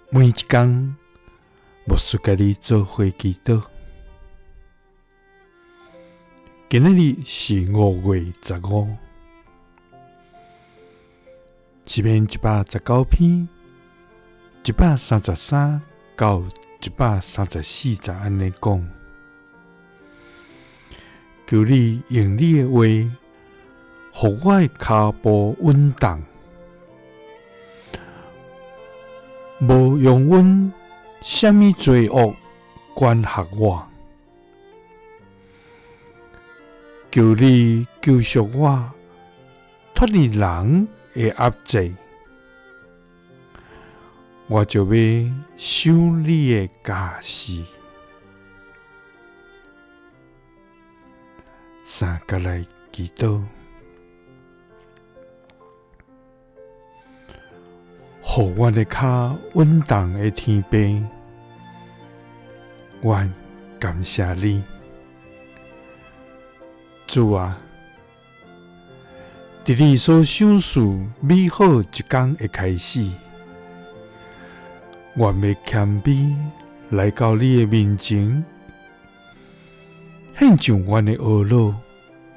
每一工，牧師佮你做伙祈禱。今仔日是5月15，詩篇119篇133到134節按呢講：求你用你的話，予我的跤步穩當，無容阮啥物罪惡管轄我。求你救贖我，脫離人的壓制，我就欲守你的教示。三佮來祈禱，予阮的跤穩當的天父，阮感謝你，主啊！佇你所賞賜美好一工的開始，阮欲謙卑來到你的面前，獻上阮的懊惱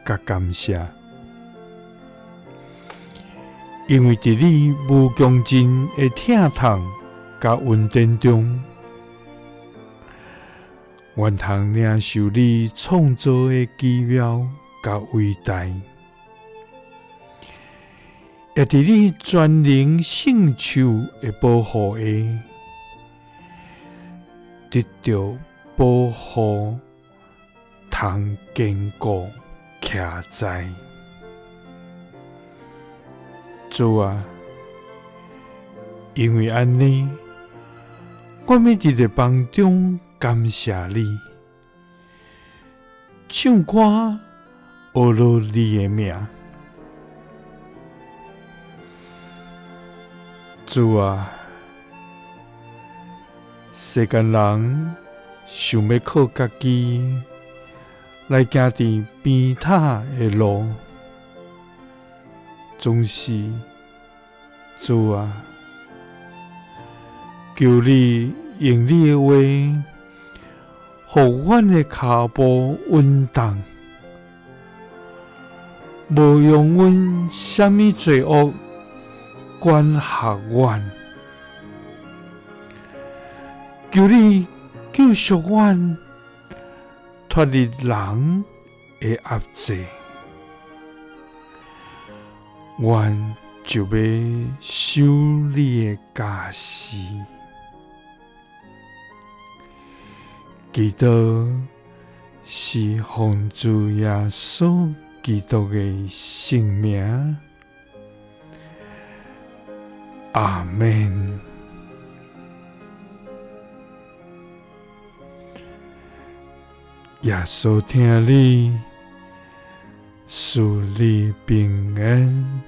佮感謝，因為佇你無窮盡的疼痛佮恩典中，阮通領受你創造的奇妙佮偉大，也佇你全能聖手的保護下，得著保護，通堅固徛在。主啊，因為按呢，我欲佇列邦中感謝你，唱歌阿羅你的名。主啊，世間人想欲靠家己來行佇平坦的路，總是主啊，求你用你的話，予阮的跤步穩當，無容阮啥物罪惡管轄阮。求你救贖阮，脫離人的壓制，阮就欲守你的教示。祈禱是奉主耶穌基督的聖名，阿們。耶穌疼你，賜你平安。